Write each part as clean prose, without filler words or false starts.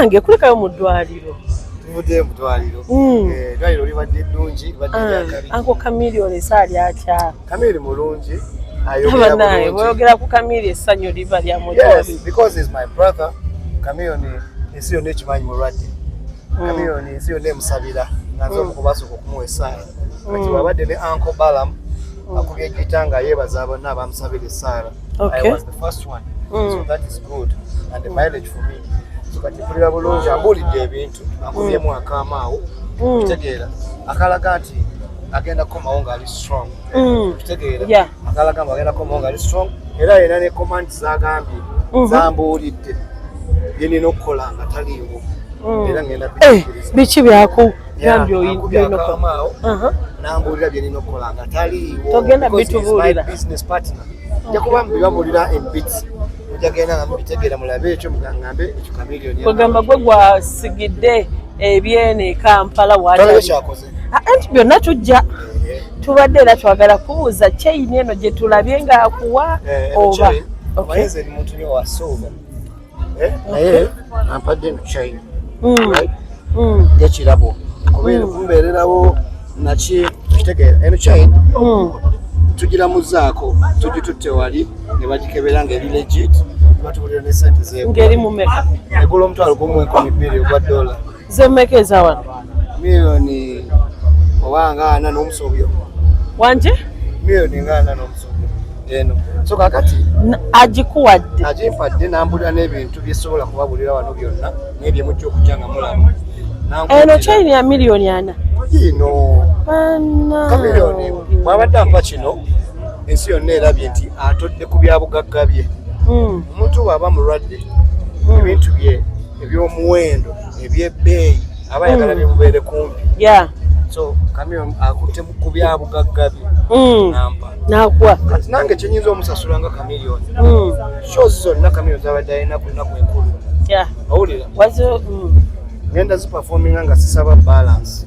Nange kulekayo mu ddwaliro. Tuvuddeyo mu ddwaliro. Eddwaliro libadde ddungi, libadde lyakabi. Uncle Chameleone esaali atya? Chameleone mulungi, ayogera Banaye bulungi. Bweyogera ku Chameleone essanyu liba lya Yes, mutobi. because he's my brother. Chameleone ensi yonna ekimanyi mulwadde. Chameleone ensi yonna emusabira nga nze omu ku basooka okumuwa essaala. Kati bw'abadde ne Uncle Balam akubye gita nga yeebaza bonna abamusabira essaala. I was the first one. So that is good and the mileage for me. So kati mpulira bulungi, ambuulidde ebintu, ankubyemu akaama awo. Kitegeera akalaga nti agenda kukomawo ng'ali strong. Kitegeera akalaga nti agenda kukomawo ng'ali strong, era yena ne command zagambye zambuulidde bye nina okukola nga taliiwo, era ngenda bituukiriza. Biki byakugambye? Ankubye akaama awo nambuulira bye nina okukola nga taliiwo. Togenda Because he is my bitubuulira? business partner. Nja kuba mbibabuulira in bits, mujja genda nga mubitegeera, mulabe ekyo mugambe ekyo Chameleone. Kwegamba gwe gwasigidde ebyene e Kampala Tolabe watali. kyakoze. Ah, anti byonna tujja tubadde era twagala kubuuza chain eno gye tulabye ng'akuwa oba. Oba nze ndi muntu nnyo wa silver. Naye ampadde eno chain, right? Ng'ekirabo kubeera kumbeererawo naki, kitegeera eno chain tugiramuzaako, tugitutte wali ne bagikebera ng'eri legit, batubulira ne sente zeegula. Ng'eri mu meka? Egula 12,000 ogwa dola. Zemmeka ezawano? Miliyoni oba nga 40 n'omusobyo. Wanje? Miliyoni nga 40 n'omusobyo eno. So kakati Agikuwadde? Agimpadde, nambulira n'ebintu byesobola kubabulira wano byonna naye byemujja okujja nga mulaba. Eno chain ya miliyoni 40? Ino. Bana. Chameleone bw'abadde ampa kino, ensi yonna erabye nti atodde ku byabugagga bye. Omuntu bw'aba mulwadde, ebintu bye eby'omuwendo ebyebbeeyi aba ayagala bimubeere kumpi. So Chameleone akutte ku byabugagga bye nampa. Nakuwa. Kati nange kyenyinza omusasula nga Chameleone, shows zonna Chameleone zabadde alina ku nnaku enkulu, owulira, Wazo. ngenda ziperforminga nga sisaba balance.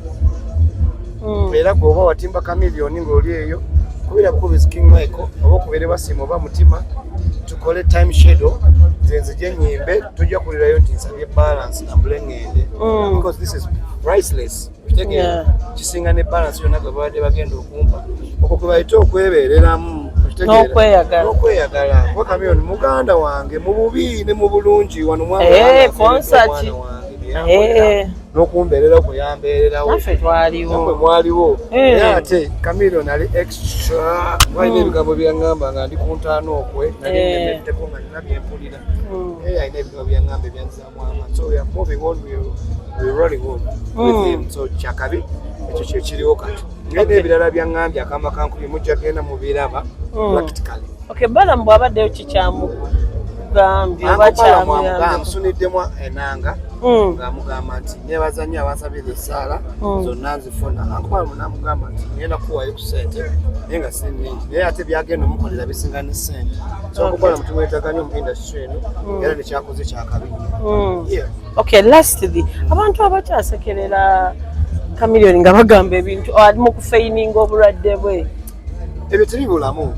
Era gwe oba watimba Chameleone ng'oli eyo, kubira bukubizi King Michael oba okubere basimu oba mutima, tukole time schedule, nze nzije nyimbe, tujja kulirayo nti nsabye balance nambule ŋŋende, because this is priceless, okitegeera? Kisinga ne balance yonna gwe babadde bagenda okumpa. Okwo kwe bayita okwebeereramu, okitegeera? N'okweyagala. N'okweyagala, kuba Chameleone muganda wange mu bubi ne mu bulungi wano mwana wange, Concert. omwana wange bye yankolera n'okumbeererawo kwe yambeererawo. Naffe twaliwo. Nammwe mwaliwo. Eh. Naye ate Chameleone ali extra, walina ebigambo byaŋŋamba nga ndi ku ntaano okwe nali nnemeddeko nga nina byempulira. Naye alina ebigambo byaŋŋamba ebyanzizaamu amaanyi. So we are moving on, we rolling on with him. So kyakabi ekyo kyekiriwo kati, naye n'ebirala byaŋŋambye akama kankubye mujja genda mubiraba practically. Okay, Balamu bw'abaddeyo kikyamugambye oba Uncle Balamu kyamuyambye? Amusuniddemu enanga ng'amugamba nti nebaza nnyo abansabira essaala zonna nzifuna. Uncle Balamu n'amugamba nti ngenda kuwaayo ku ssente naye nga si nnungi, naye ate byagenda omukolera bisinga ne ssente. So Uncle Balamu tumwetaaga nnyo mu industry eno, era nekyakoze kyakabi nnyo. Yeah. Okay, lastly, abantu abakyasekerera Chameleone nga bagamba ebintu ali mu kufeigninga obulwadde bwe. Ebyo tebibulamu.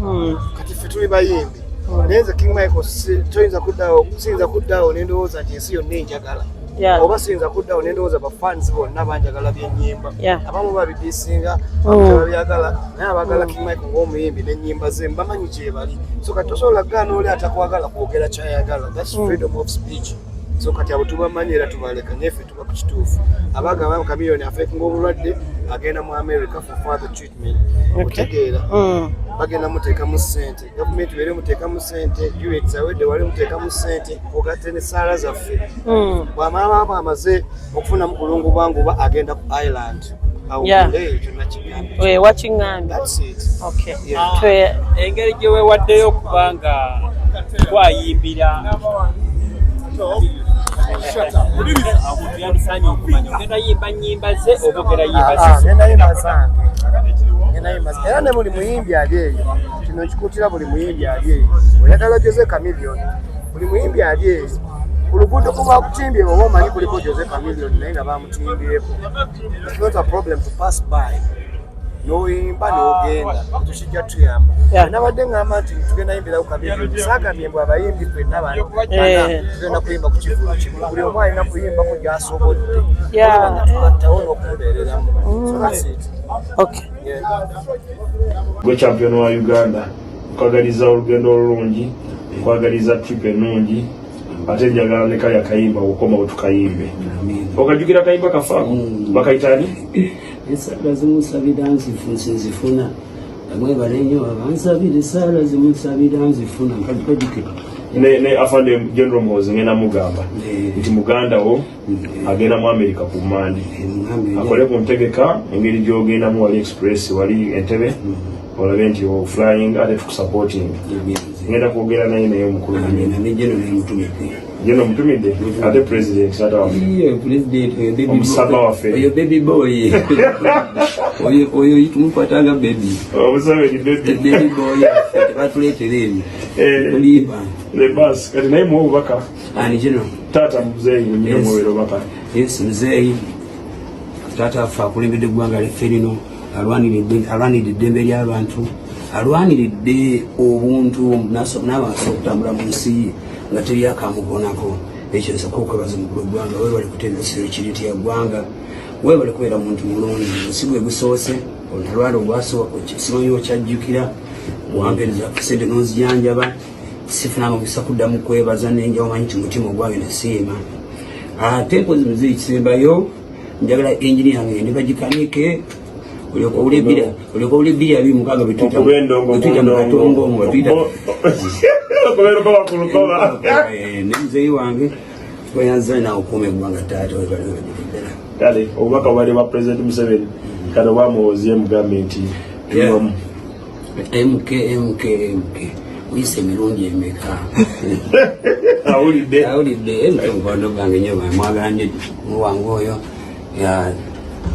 Kati ffe tuli bayimbi, naye nze King Michael toyinza kuddawo, siyinza kuddawo nendowooza nti ensi yonna enjagala oba siyinza kuddawo nendowooza bafans bonna banjagala byenyimba. Abamu babidisinga, abamu tebabyagala, naye abaagala King Michael ng'omuyimbi n'ennyimba ze mbamanyi gye bali. So kati tosobola kugaana oli atakwagala kwogera kyayagala. That's freedom of speech. So kati abo tubamanyi era tubaleka, naye ffe tuba ku kituufu. Abagamba Chameleone afeekinga obulwadde, agenda mu America for further treatment, otegeera? Bagenda muteekamu ssente, gavumenti beere muteekamu ssente, UX awedde wali muteekamu ssente, ogatte ne saala zaffe. Bw'amala bwamaze okufunamu kulungubanguba, agenda ku island awummule. Ekyo nakigambe. Wakiŋŋambye. That's it. Okay. Yeah. Engeri gye weewaddeyo okuba nga twayimbira omuntu, yandisaanye okumanya ogenda yimba nnyimba ze oba ogenda yimba Ah, zizo? Ngenda yimba zange, ngenda yimba zange. Era ne buli muyimbi ali eyo, kino nkikuutira buli muyimbi ali eyo, oyagala Jose Chameleone, buli muyimbi ali eyo ku luguudo kuba kutimbye, oba omanyi kuliko Jose Chameleone naye nga bamutimbyeko, it's not a problem to pass by. N'oyimba n'ogenda, ekyo kijja tuyamba. Nabadde ngamba nti tugenda yimbirawo kabiri, saagambye mbu abayimbi ffenna bano tugenda kuyimba ku kivulu kimu. Buli omu alina kuyimbako gy'asobodde, nga tugattawo n'okumubeereramu. So that's it. Yeah. Gwe champion wa Uganda, nkwagaliza olugendo olulungi, nkwagaliza trip ennungi, ate njagala ne kali akayimba okukoma tukayimbe. Okajjukira akayimba kafaako bakayita ani? Esaala zimusabira nzifuna. Mwebale nnyo abansabira, esaala zimusabira nzifuna. Nkajjukira. Ne afande General Muhoozi ngenda mugamba nti muganda wo agenda mu America ku Mande, akole ku ntegeka engeri gy'ogendamu wali express, wali Entebe, olabe nti oflying, ate tukusupporting. Ngenda kwogera naye, naye omukulu. Ne General nemutumidde. General mutumidde, ate president tata waffe? Iyo president oyo baby. Omusaba waffe. Oyo baby boy, oyo oyo tumukwata nga baby. Omuseveni baby. Baby boy affe, tebatuleetera ebyo. Tulimba. Ne bas kati naye muwe obubaka. Ani, General? Taata muzeeyi nyine. Yes. Muwere obubaka. Yes, muzeeyi taata waffe akulembedde eggwanga lyaffe lino, alwaniridde eddembe ly'abantu, alwaniridde obuntu n'abantu okutambula mu nsi ye nga teri akamugonako. Ekyo nsooka okwebaza omukulu w'eggwanga. Weebale kuteeka security ya ggwanga, weebale kubeera muntu mulungi. Ensi gwe gusoose olwala ogwasooka, simanyi okyajjukira, wampereza sente n'onzijanjaba. Sifunanga mukisa kuddamu kwebaza, nenja omanyi nti mutima ogwange nasiima. Ate mpozi muzeeyi kisembayo, njagala engine yange ndi bagikanike, olyoka owule 2026 Okuba endongo. Bwetuyita mu katongo omwo bwetuyita. Okuba erukoba ku lukoba. Ne muzeeyi wange tweyanza nawe, okuuma eggwanga taata, webale ddala. Kale obubaka bubadde bwa President Museveni, kale obwa Muhoozi mugambe nti tuli wamu. MK, MK, MK, uyise emirundi emeka? Awulidde. Awulidde. MK mukwano gwange nyo, mwagala nnyo muwange oyo.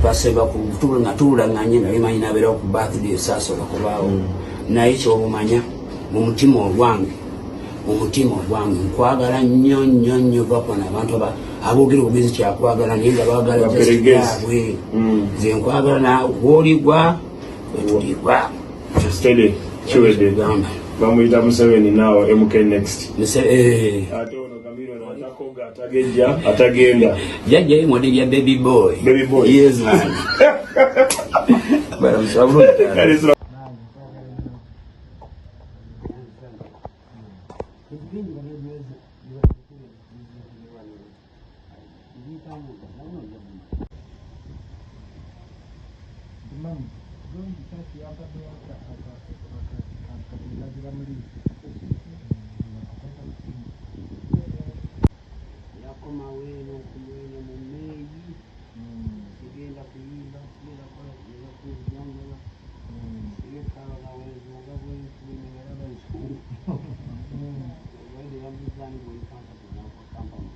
Twasemba nga tuwulanganye nga bimanyi nabeerawo ku birthday, saasobola kubaawo, naye kyobumanya mu mutima ogwange, mu mutima ogwange nkwagala nnyo nnyo nnyo. Vakona abantu aboogera obugezi kyakwagala, naye nga baagala just Baperegezi. byabwe. Nze nkwagala woligwa wetuligwa. Steady, kiwedde. Gamba. Bamuyita Museveni, naawe MK next. Eh, Ate ono Chameleone atakoga, atagejja, atagenda. Jjajja ye model ya baby boy. Baby boy. Yes man. Balamusa bulungi. Kale. Yakomawo eno okumwenya mu meeyi, sigenda kuyimba, sigenda kukola, sigenda kujjanjaba, sigekaba nawezunga bwentunemeraba nsungu obwedde yambuzaani bwoli kampani.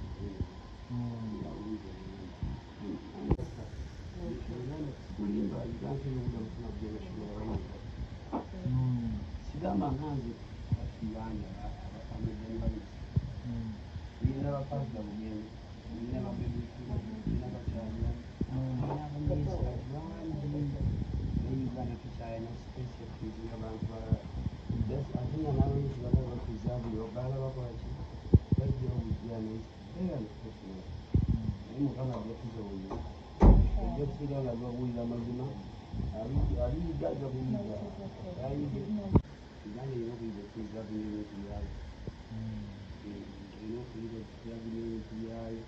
Kulimba sigamba nga nze Uganda abasamidde, tulina bapasita Bugembe, tulina babebi, tulina bakyalira, tulina abaminisita bangi, naye Uganda tukyalina space okuizinga abantu balala. Ate nga n'abayinzi baba bapreserve, baala bakola ki, bajja obujja, naye very unfortunate. Naye Mukama ajja tuzowonya, ojja kusigala nga babuulira amazima. Aliyiga, ajja kuyiga, ayige. Uganda erina okuyiga okupreservinga ebintu byayo, erina okuyiga okupreservinga ebintu byayo.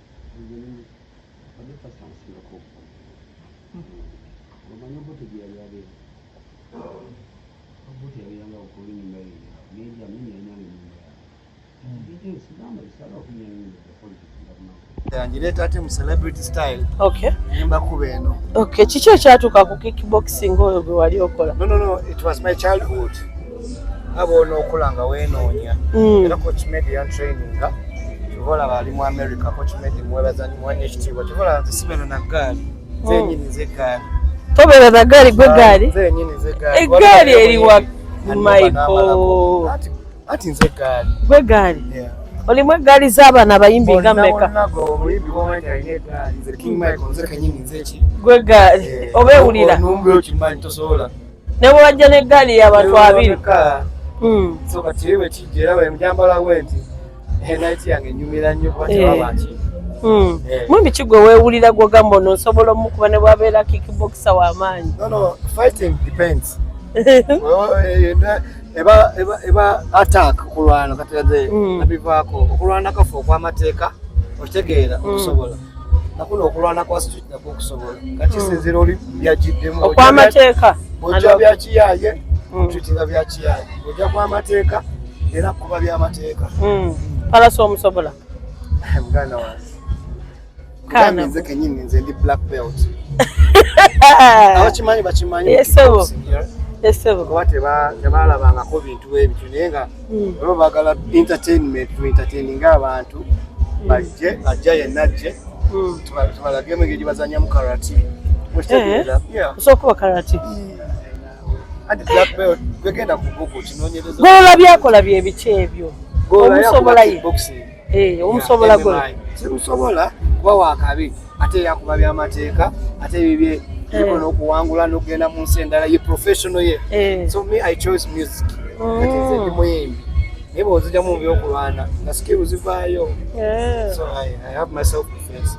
Badde pasita nsingako omanyi Obote gye yali abeera. Obote yabeeranga okuba ennyumba ye nendi amini yalinanga ennyumba yaabwe, sigamba bisaala okunyanya ennyumba za politics nga bunaku. Ngireeta ate mu celebrity style. Nyimba kuba eno. Okay, kiki ekyatuuka ku kickboxing oyo gwe wali okola? No, it was my childhood. Aba onookola nga weenoonya. Era Coach Medi yantraininga, kyova olaba ali mu America. Coach Medi mwebaza, muwa ekitiibwa. Kyova olaba nze sibeera na ggaali, nze yenyini nze eggaali. Tobeera na gaali, gwe gaali? Nze yenyini nze eggaali. Eggaali eriwa, Michael? Ati nze eggaali. Gwe gaali? Yeah. Olimu eggaali z'abaana abayimbi nga mmeka? Bonna gwe omuyimbi womanyi nti alina eggaali, nze King Michael, nze kenyini, nze ki? Gweggaali oba ewulira. Onumbi okimanyi tosobola. Ne bwe wajja n'eggaali y'abantu abiri. So kati bwe kijja era bwe njambala bwe nti night yange enyumira nnyo kuba tebaba ki. Mumbi ki gwe weewulira gwogamba ono nsobola omukuba ne bwabeera kickboxer w'amaanyi? No, fighting depends. Well, eba attack, okulwana kati nze nabivaako okulwana kafe okw'amateeka, okitegeera, okusobola nakuno okulwana kwa street nakwo okusobola. Kati kisinziira oli byagiddemu. Okw'amateeka. Bw'ojja byakiyaye, treatinga byakiyaye. Bw'ojja kw'amateeka, era kuba byamateeka. Pallaso omusobola? Muganda wange. Kaana. Kugambye nze kenyini nze ndi black belt. Abakimanyi bakimanyi. Yes, sebo. Kickboxing, yeah. Esebo. Kuba tebalabangako bintu bwebityo, naye nga baba baagala entertainment, tu entertaining abantu bajje, ajja yenna ajje, tubalagemu engeri gye bazanyamu karate. Okitegeera? Yeah. Osobola okuba karate? Anti black belt gwegenda ku Google kinoonyereza. Golola byakola bye biki ebyo? Gola Omusobola yakuba ye? kickboxing. Eh, omusobola Yeah, golo? MMA. Simusobola kuba wakabi, ate yakuba byamateeka, ate bibye biriko n'okuwangula n'okugenda mu nsi endala, ye professional ye. So me, I chose music. Kati nze ndi muyimbi, naye bw'ozijjamu mu byokulwana nga skill zivaayo. So I have my self defense.